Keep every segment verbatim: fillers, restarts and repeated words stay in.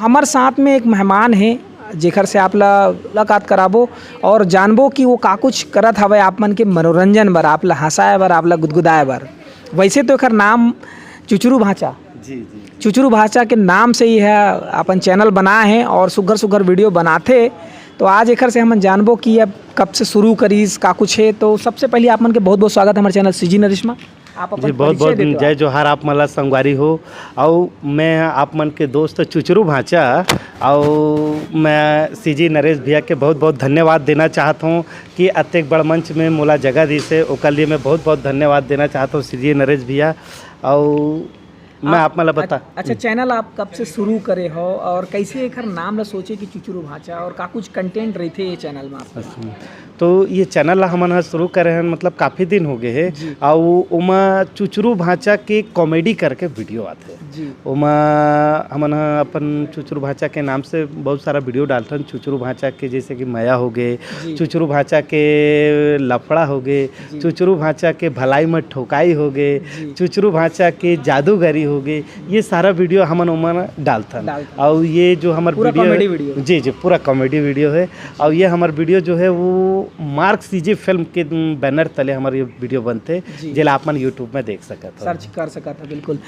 हमर साथ में एक मेहमान हे, जेकर से आप ला मुलाकात कराबो और जानबो कि वो का कुछ करत हवय आप मन के मनोरंजन बर, आप ला हंसाए बर, आप ला गुदगुदाए बर। वैसे तो एकर नाम चुचरू भांचा, जी, जी। चुचरू भांचा के नाम से ही है, अपन चैनल बना है और सुघर सुघर वीडियो बनाथे। तो आज एकर से हमन जानबो कि अब कब से शुरू करिस, का कुछ है। तो सबसे पहले आप मन के बहुत बहुत स्वागत है हमारे चैनल सीजी नरिश्मा। आप अपन जी, बहुत परिचय बहुत देते हो जय आप। जोहार आप मन ला संगवारी हो। अउ मैं आप मन के दोस्त चुचरू भांचा, अउ मैं सीजी नरेश भैया के बहुत बहुत धन्यवाद देना चाहत हूँ कि अतेक बड़ मंच में मोला जगह दिस हे, ओकर लिए मैं बहुत बहुत धन्यवाद देना चाहत हूँ सीजी नरेश भैया। अउ मैं हाँ, आप मन ला बता- अच्छा, चैनल आप कब से शुरू करे हो और कैसे एकर नाम ला सोचे कि चुचरू भांचा, और का कुछ कंटेंट रहिथे ये चैनल में आपके? अच्छा, तो ये चैनल ला हमन ह शुरू करे हन, मतलब काफ़ी दिन हो गए हे। जी। अउ ओमा चुचरू भांचा के कॉमेडी करके वीडियो आथे। जी। ओमा हमन ह अपन चुचरू भांचा के नाम से बहुत सारा वीडियो डालथन। चुचरू भांचा के जैसे कि मया हो गए, जी। चुचरू भांचा के लफड़ा हो गए, जी। चुचरू भांचा के भलाई में ठोकाई हो गए, जी। चुचरू भांचा के जादूगरी हो गए, ये सारा वीडियो हमन ओमन डालथन। डालथन। अउ ये जो हमर पूरा वीडियो कॉमेडी है, वीडियो। जी, जी, पूरा कॉमेडी वीडियो है। अउ ये हमर वीडियो जो है वो मार्क सीजी फिल्म के बैनर तले हमर ये वीडियो बनथे, जी। जेला आप मन YouTube में देख सकत हो। सर्च कर सकत हो, बिल्कुल।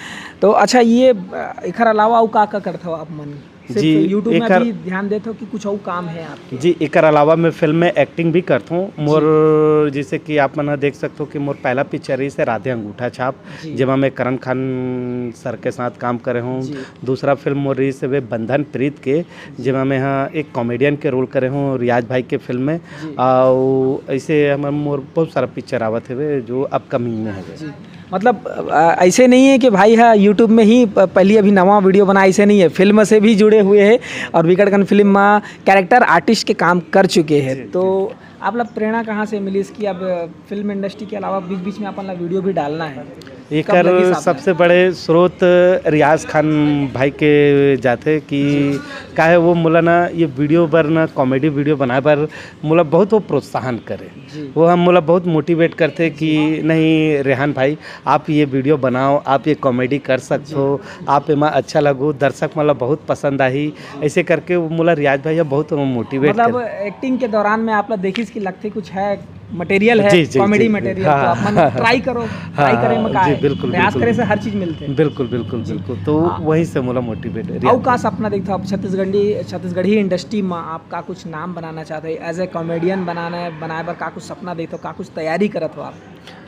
तो अच्छा, ये, अ, एखर अलावा अउ का का करत हो आप मन? सिर्फ जी, YouTube में एकर अभी ध्यान देत हो कि कुछ अउ काम है आपके? जी, एकर अलावा मैं फिल्म में एक्टिंग भी करत हूँ। मोर, जी। जैसे कि आप मन ह देख सकत हो कि मोर पहला पिक्चर रहिस हे राधे अंगूठा छाप, जी। जेमा मैं करण खान सर के साथ काम करे हूँ। जी। दूसरा फिल्म मोर रहिस हे बंधन प्रीत के, जी। जेमा मैं ह एक कॉमेडियन के रोल करे हूँ रियाज भाई के फिल्म में। जी। अउ ऐसे हमर मोर बहुत सारा पिक्चर आवत हवे जो अपकमिंग में हवे। जी। मतलब, अ, ऐसे नहीं है कि भाई ह YouTube में ही प-, पहली अभी नवा वीडियो बना, ऐसे नहीं है। फिल्म से भी जुड़े हुए हैं और विकट कन फिल्म में कैरेक्टर आर्टिस्ट के काम कर चुके हैं। जी, तो जी। आप ला प्रेरणा कहाँ से मिलिस कि अब फिल्म इंडस्ट्री के अलावा बीच-बीच में अपन ला वीडियो भी डालना है? कब एकर लगिस आप ला? सबसे बड़े स्रोत रियाज खान भाई के जाथे कि जी। काहे वो मोला ना ये वीडियो बर ना, कॉमेडी वीडियो बनाए बर मोला बहुत वो प्रोत्साहन करे। जी। वो हम मोला बहुत मोटिवेट करथे कि जी। नहीं रेहान भाई, आप ये वीडियो बनाओ, आप ये कॉमेडी कर सकत जी। हो, आप एमा अच्छा लगो, दर्शक मन ला बहुत पसंद आही। जी। ऐसे करके वो मोला रियाज भाई ह बहुत मोटिवेट मतलब करे। एक्टिंग के दौरान में आप ला देखिस कि लगथे कुछ है, मटेरियल है, जी, जी, कॉमेडी जी, जी। मटेरियल, हाँ, तो आप मन हाँ, ट्राई करो, हाँ, ट्राई करे में हाँ, का जी, है? बिल्कुल, प्रयास बिल्कुल। करे से हर चीज मिलथे। बिल्कुल, बिल्कुल, जी। बिल्कुल। तो हाँ। वहीं से मोला मोटिवेट अउ रियाज का भाई। सपना देखथो आप छत्तीसगढ़ी, छत्तीसगढ़ी इंडस्ट्री में आप का कुछ नाम बनाना चाहते हैं, एज ए कॉमेडियन बनाना, बनाए बर का कुछ सपना देखथो, का कुछ तैयारी करत हो आप?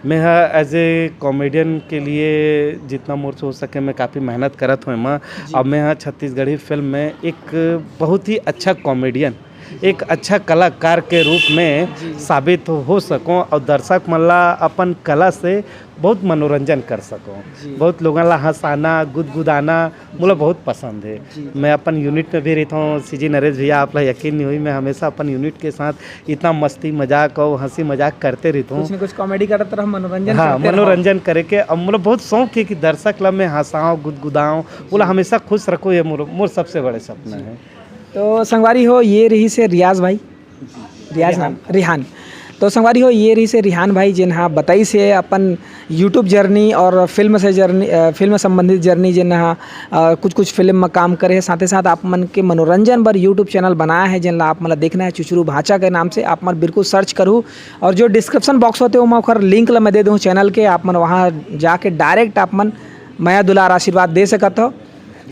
मैं ह एज ए कॉमेडियन के लिए जितना मोर से हो सके, मैं काफ़ी मेहनत करत हूँ एमा। जी। अब मैं ह छत्तीसगढ़ी फिल्म में एक बहुत ही अच्छा कॉमेडियन, एक अच्छा कलाकार के रूप में जी। साबित हो सकों और दर्शक मन ला अपन कला से बहुत मनोरंजन कर सकों। जी। बहुत लोगन ला हंसाना, गुदगुदाना, मोला जी। बहुत पसंद है। जी। मैं अपन यूनिट में भी रहता हूँ, सीजी नरेश भैया, आप ला यकीन नहीं हुई, मैं हमेशा अपन यूनिट के साथ इतना मस्ती मजाक और हंसी मजाक करते रहता हूँ। कुछ न कुछ कॉमेडी करत रहो, मनोरंजन हाँ, करते रहो। मनोरंजन करे के। अब मोला बहुत शौक है कि दर्शक ला मैं हंसाऊँ, गुदगुदाऊँ, जी। मोला हमेशा खुश रखो, ये मोर, मोर सबसे बड़े सपना जी। है। तो संगवारी हो, ये रहिस हे रियाज भाई। जी। रियाज रिहान। नाम, रिहान। तो संगवारी हो, ये रहिस हे रिहान भाई, जेन हा बताइस हे अपन YouTube जर्नी और फिल्म से जर्नी, अ, फिल्म संबंधित जर्नी, जेन हा, अ, कुछ कुछ फिल्म में काम करे हे। साथे साथ आप मन के मनोरंजन बर YouTube चैनल बनाया है, जेन ला आप मन ला देखना है चुचरू भांचा के नाम से, आप मन बिल्कुल सर्च करू। और जो डिस्क्रिप्शन बॉक्स होते, ओमा ओकर लिंक ला मैं दे दूँ चैनल के, आप मन वहाँ जाके डायरेक्ट आप मन मया दुलार आशीर्वाद दे सकत हो।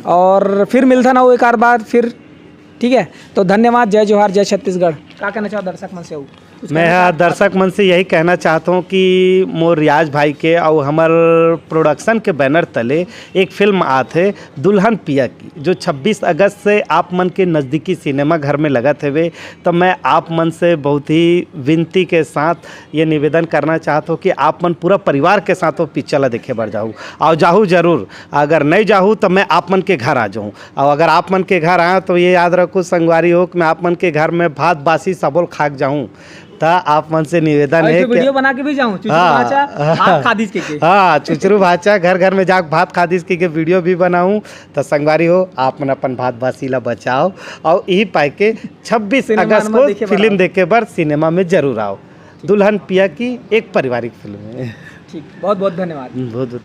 और फिर मिलथन अउ एक आर बार फिर, ठीक है? तो धन्यवाद, जय जोहार, जय छत्तीसगढ़। का कहना चाहो दर्शक मन से अउ? कुछ मैं कहना ह चाहो? दर्शक मन से यही कहना चाहत हूँ कि मोर रियाज भाई के अउ हमर प्रोडक्शन के बैनर तले एक फिल्म आत हे दुल्हन पिया की, जो छब्बीस अगस्त से आप मन के नज़दीकी सिनेमा घर में लगत हवे। तो मैं आप मन से बहुत ही विनती के साथ ये निवेदन करना चाहत हूँ कि आप मन पूरा परिवार के साथ वो पिक्चर ला देखे बर जाहू, अउ जाहू जरूर। अगर नहीं जाहू तो मैं आप मन के घर आ जाऊँ, अउ अगर आप मन के घर आया तो ये याद रखो संगवारी हो कि मैं आप मन के घर में भात बासी सबोल खा के जाऊँ। त आप मन से निवेदन और है जो कि वीडियो बना के भी जाऊँ, चुचरू हाँ, भांचा, हाँ, भात खा दिस के के। हाँ, चुचरू भांचा घर घर में जाके भात खा दिस के के वीडियो भी बनाऊँ। त संगवारी हो, आप मन अपन भात बासी ला बचाओ और यही पाए के छब्बीस सिनेमा अगस्त में को देखे बर फिल्म आओ। देखे बर सिनेमा में जरूर आओ। ठीक। दुल्हन पिया की एक पारिवारिक फिल्म है। ठीक, बहुत बहुत धन्यवाद। बहुत बहुत